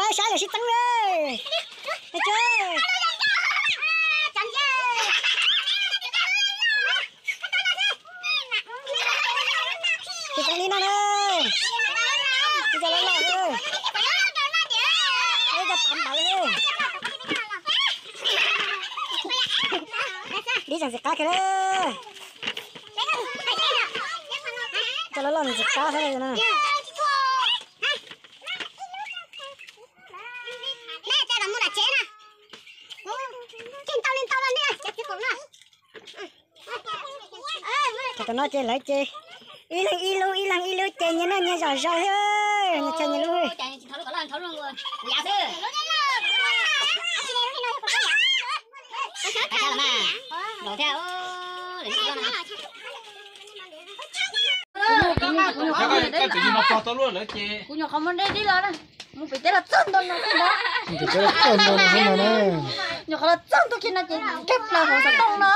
Saib lawm sib txeeb lawm. Sib txeeb li no na. Ib co loj loj, ib co pam npawv. Dib tseem txiv qab kiag na. Cov loj loj ntxiv qab xwb na. Thaum no ces lawv ces ib leeg ib lub ib leeg ib lub ces nyias noj nyias zom zaws thiab, nyias chaw nyias lub. Kuv nyuam qhuav muab dej dib los na, mus pem teb los txog ntua no, nyuam qhuav los txog ntua kiag no ces nkag plaws hauv xov tooj no.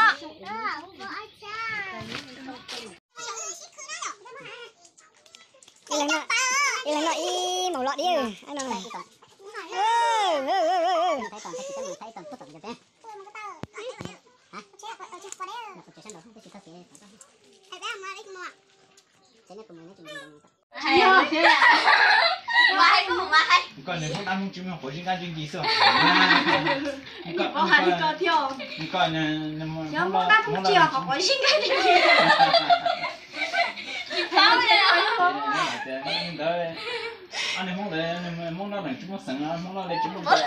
Ib leeg noj ib maum loj dib no. Koj niag Hmoob dab Hmoob tsis muaj qhuav zib nkab zib nkig xwb. Koj niag Hmoob dab Hmoob tsis qhuav zib nkab zib nkig. Ntawd, ob niag Hmoob ntawd, Hmoob noj neeg tsis muaj xeem, Hmoob noj li tsis muaj.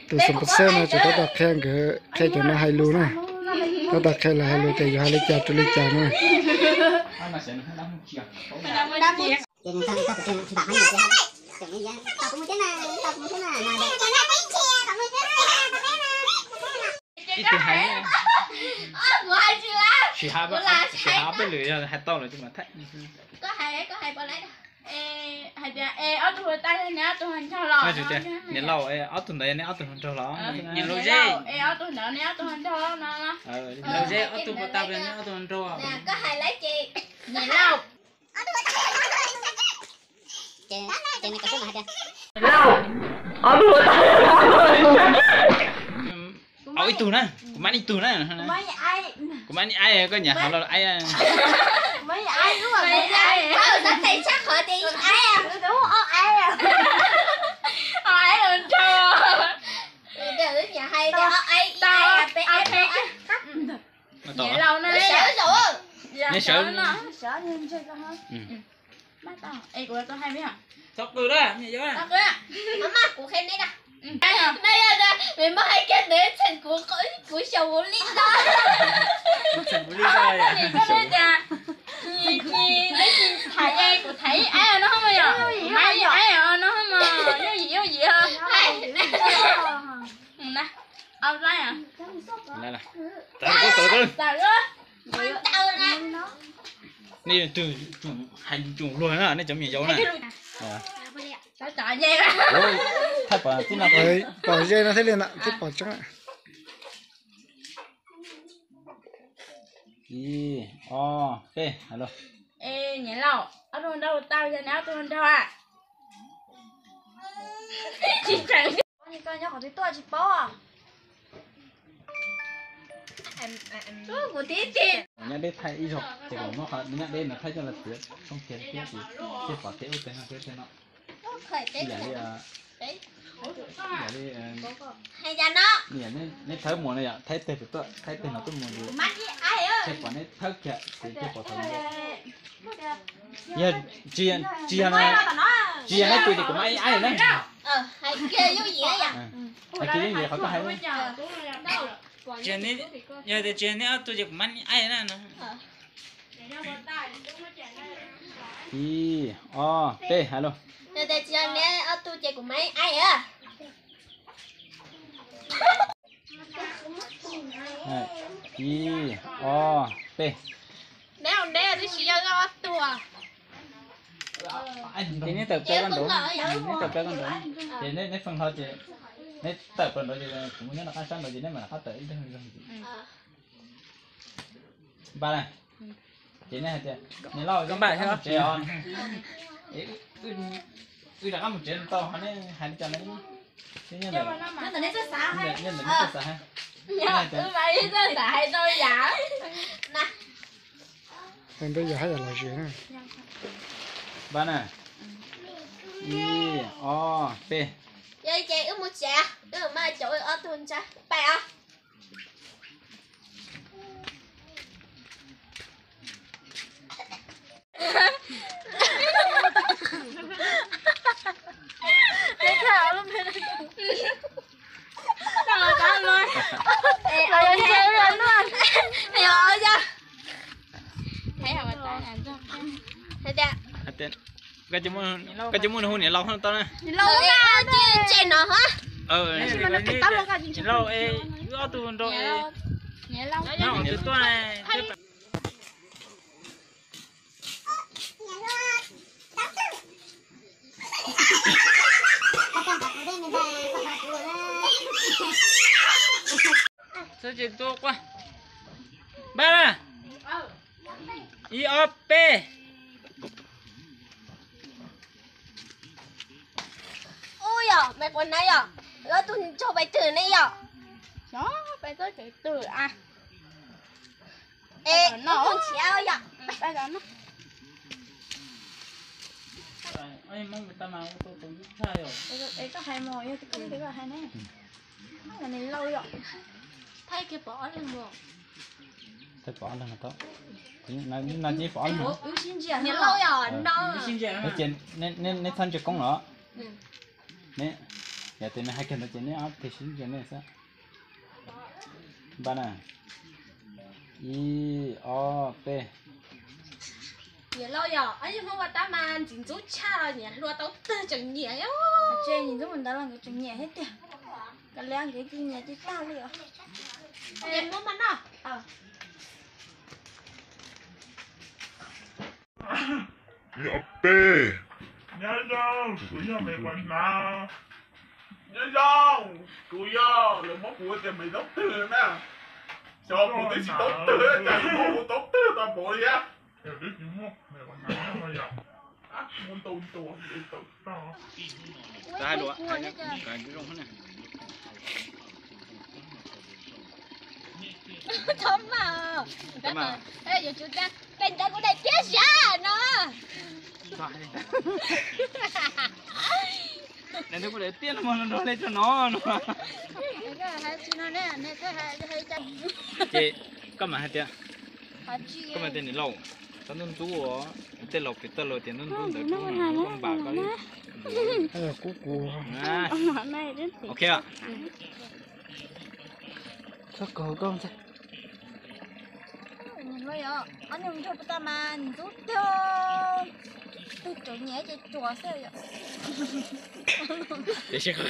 Tus sponsor no tseem tab tom qhia nkawd, qhia cov no hais lus na. Tab tom qhia lawv hais lus tias yuav hais li cas rau li cas na. Ib tug hais, tsis hais peb lwm yog hais tau lawm tus mam thaij. Hais tias, es ob tug ua tais ne, ob tug hluas nraug los? Niam laus, es ob tug ntawd yog neb ob tug hluas nraug los? Niam laus, es ob tug ntawd neb ob tug hluas nraug no? Niam laus, es ob tug puas tau neb ob tug hluas nraug? Koj hais lawv ces niam laus. Au ib tug na, kuv mam ib tug na. Kuv mam ib aib, koj nyiam hov los aib. Niam laus na. Neb sawv. Txhob qw na, me yau. Maj, kuv qhia neb da. Neb yog tias neb muab hais kiag neb txheem kuv, kuv xyaum kuv li ntag. Koj tias, neb tsis thaiv, kuv thaiv ib aib no mas yom, kuv thaiv ib aib no mas yooj yim yooj yim. Au laib. Nej twg hais tsoom luag na, nej cov me nyuam yaus na. Thaij pom tib no, pom ze no thiaj li ntawd thiaj pom tseeb. Ib, ob, peb, hais lauj. Niam laus, ob tug hluas nraug tau yog neb ob tug hluas nraug a? Tsis tseem. Nyob qhov twg tuaj tsis paub. Kuv tib tib. Nyab deb thaij ib zaug ces kom muab qhov nyab deb no thaij coj los txiav tshooj kiag thiab ces thiaj pom teb ub teb no thiab tej no. Ib yam li, ib yam li, neb thawb mus no yom, thaij teg pem tuaj, thaij teg no tuaj mus ces thiaj pom neb thawb kiag ces thiaj pom thaum ntawd. Yog tsis, tsis yog, tsis yog neb pw ces kuv mam ib aib na. Hais kiag yooj yim qhov koj hais. Yog tias tsis yog neb ob tug ces kuv mam ib aib na no. Ib, ob, peb, hais lauj. Yog tias tsis yog neb ob tug ces kuv mam ib aib. Ib, ob, peb. Neb, neb twb tsis yog ob tug. Ces neb tawm plaws koj nraud, neb tawm plaws koj nraud. Ces neb, neb feej hlo ces neb tawm plaws nraud ces kuv mus nyob nram qab sab nraud ces neb mam rov qab tawm ib leeg zog. Npaj na. Ces nej hais tias, niam laus, koj npaj thiab tsev os. Wb rov qab mus tsev tau, hais li cas ne? Nyob ntawm neb txawj xav, nyob ntawm neb txawj xav hais. Wb mas ib txawj xav hais rau yam. Npeb yog hab yam los zem na. Npab na. Ib, ob, peb. Yog li ces wb mus tsev, wb mam caum wb ob tug ntsa pais os. Koj cov muaj hu niam laus tau na. Niam laus, niam laus, wb ob tug nrau es, niam laus, niam laus tuaj. Npaj na, ib ob peb. Ub yog, me quas na yog, wb ob tug nrog pais twg ne yog? Xyov pais txog twg a. Es no nrhiav yom. Es koj hais mus, yog tias koj hais ne. Niam laus yom. Thaij kiag pom ob leeg mus. Thaij pom ob leeg tau. No ces pom ob leeg. Niam laus yom, no. Ces neb txhob ntsia koob los. Neb, yog tias nws hais kiag ntawd ces neb ob tug sib ntsia nej xwb. Npaj na. Ib, ob, peb. Niam laus yom, ob yog Hmoob ua tab mas ntxim ntxub tshaj los niam hluas tau twg tseem nyiam. Tseem ntxub mus ntawd los nkawd tseem nyiam thiab tiag. Kav liam nkawd cia nyiam cia tag li os. Ces muab mas noj. Ob peb. Nyob zoo, kuv yog me quas na. Nyob zoo, kuv yog lawv muab kuv ua tias me tub twg na. Xyov kuv twb tsis tau twg, cas kuv tau twg tau npaum li. Txhob mas, yuav tsum tias koj ntawd kuv daim tiab zam no. Kuv daim tiab no mas nrog le tso no no. Ces koj mam hais tias, koj mam tias niam laus, tau ntub ntub os, tej laus pem toj laus tias ntub ntub ntawd koj npam koj li. Kub kuv. Ok. Txhob kaug koj ntag. Ob niag ntsuag puas tag mas ntxub tiag, twg tseem nyiam ces tsuas xwb yom. Tiam sis tag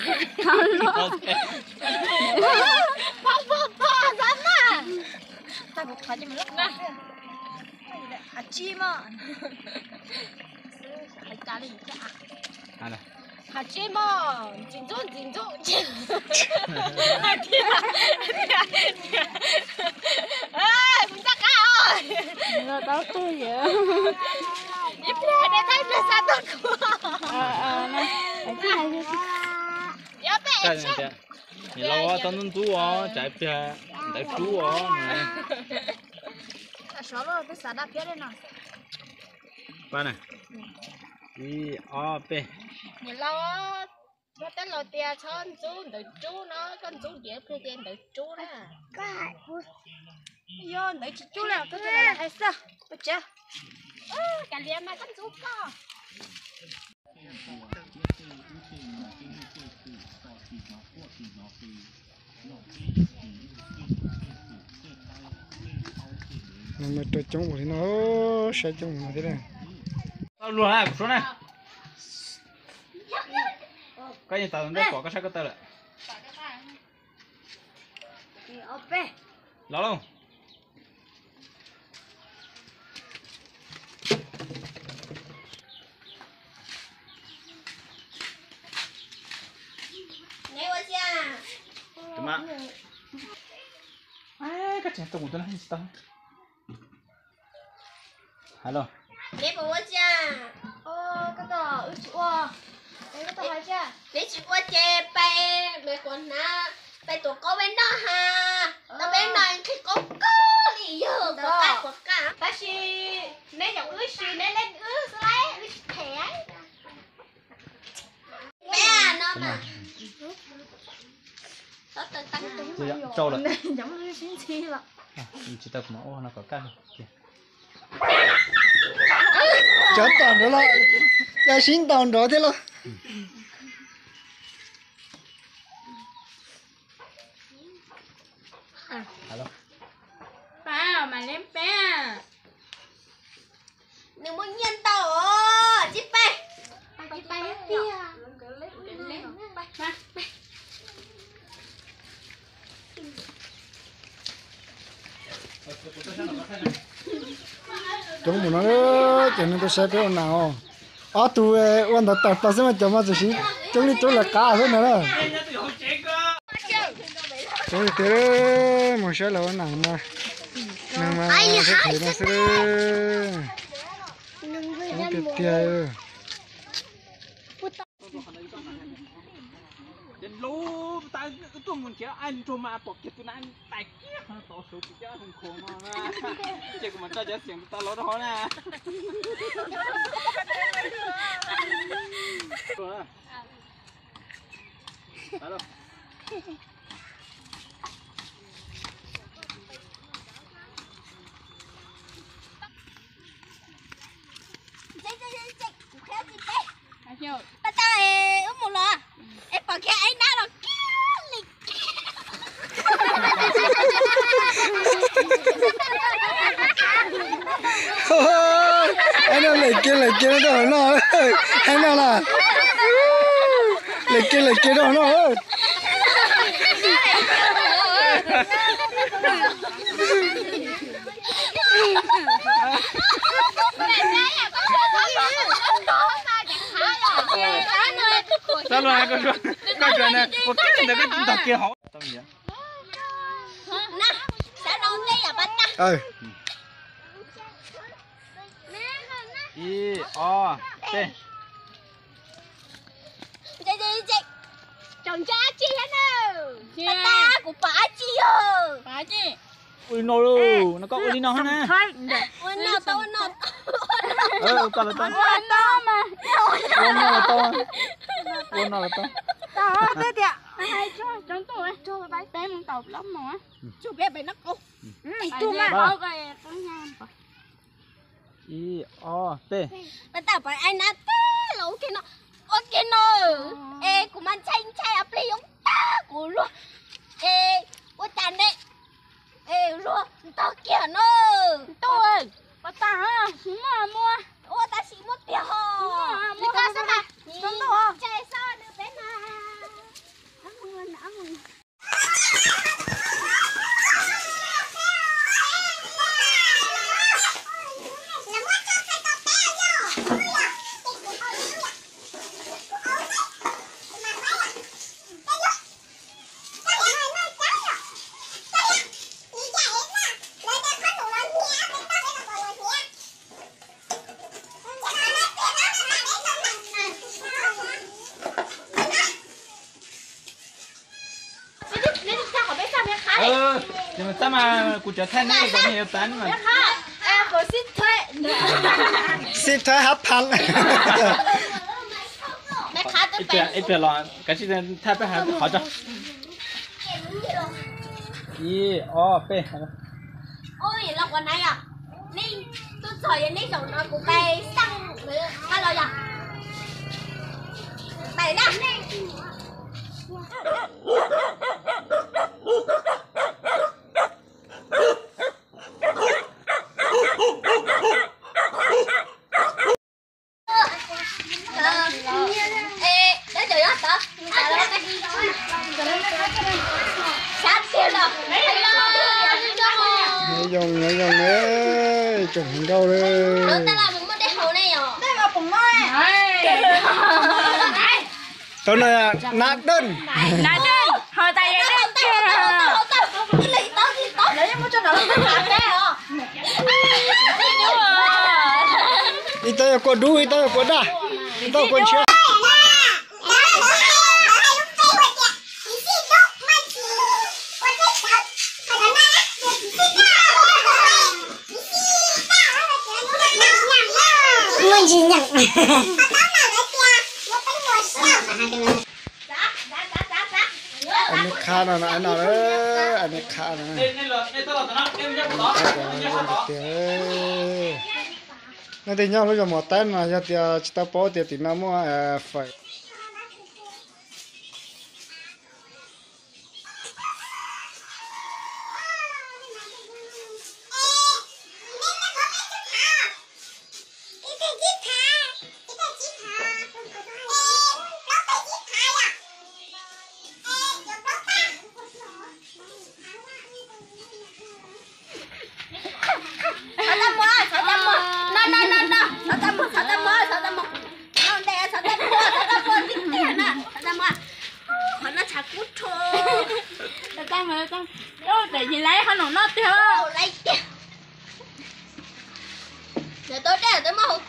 kuv qhov ces mus loj na. Hais tsis mog. Hais cas li thiab. Hais tsis mog, ntxim ntxub ntxim ntxub. Hais tias, hais tias, kuv ncaj qab os. Los tau twg yom? Ib pliag ne, thaij pliag xa tuaj kuv. Yog peb es tsheej. Niam laus tau ntub ntub os, tsam pliag ntawd rub os. Sov loj peb xav dab phiab li no. Pab na. Ib, ob, peb. Niam laus, muaj tej laus tias txhob ntxub ntawd rub no, koj ntxub diav pliag ces ntawd rub na. Yog ntawd tsis rub li, koj hais xwb, ua tsev. Kav liam mas koj ntxub koj. Rau coob ua li no, saib coob ua no thiab. Tau luag na, kuv suab na. Koj yeej tas ntej pom koj sab ko taw lawm. Los lauj. Koj tseem tuaj kuv tus no tsis tau. Hais los. Neb puas ua tsi? Koj tau wb tsis ua. Tsis ua ces peb me kuv hnav, peb tuav qaub peb noj ha. Tau peb noj nqhis qaub kawg li yog quav qaj quav qaj. Tab sis neb yoom wb si neb leb wb xwb laib wb tsis them. Peb no mas. Rau lawm. Tsis tau kuv mam ua no kom kaj. Cov tom nrov los, cov sib ntaus nrov thiab los. Pab mas leb peb. Nws muaj nyiaj ntau os, tsis pab. Coob mus no, cov neeg tuaj saib peb ua nas os. Ob tug ua ntawd tawm plaws xwb mas cov mas txawm siv coob li coob lawv qab xwb no na. Coob tiag, mus saib lawv ua nas mas, neeg mas sab thev no xwb. Coob tiag tiag. Ces lub tas wb tuaj mus nrhiav ai nrog mas pom kiag tus nas tais kiag qhov tod suav tus cab hoo khoom no na. Ces kuv mam tso cov xiam tus tas los rau hauv na. Pab tau wb mus los es pom kiag ai nab los kiag li. Ai nab lawm kiag lawm kiag rau hauv no, ai nab los lawm kiag lawm kiag rau hauv no. Xav los koj, koj ntawd koj tsis ntog kiag hauv. Ib, ob, peb. Tseem ntshai dab tsi thiab na? Kuv pom dab tsi yog? Ua li no lauj, no koj ua li no na. Ua no tau, ua no. Ua no los tau. Ua no los tau. Tau tiag tiag. Hais tso, cov tuaj, peb mus tau plaub mos. Tsuas peb pem no qau. Ib, ob, peb. Mas tau pom ai nab teb los ua kiag no, ua kiag no. Es kuv mas ntshai ntshai os, plig yuav tag kuv luag. Es ua cas ne? Es luag ntog kiag no. Ntuj, pas tas, tsis muaj muaj. Ua tab sis muaj tiag ho. Ntshai xwb nws peb mas. Kuv cov thaij neb kom neb yuav tav mas. Xib thab phab. Ib pliag los kav tsij thaij peb qhov tso. Ib, ob, peb. Tus txog yog neb zaum no kuv pais xaj qab los yog pais na. Nyob zoo, nyob zoo ne, tsoom hluas nkauj le. Tau no, nab dej. Nab dej, ho tas yog dej kiag. Ib tau yog kua dub, ib tau yog kua daj, ib tau kua ntshiab. Muaj ntsis nyeem. Ai me qha no no, ai no, ai me qha no. Tiag, nej tej nyob lub zos Mos Taib no yog tias tsis tau paub tias tim no muaj fawm. Xov tau mus, xov tau mus, no no no no, xov tau mus, xov tau mus, xov tau mus, no ntes, xov tau mus, xov tau mus, tib tiag na, xov tau mus. Qhov no tshav kub rho. Xov tau mus, xov tau mus, daim yim laiv qhov no no tiag. Lawv tau dej lawv muab hauv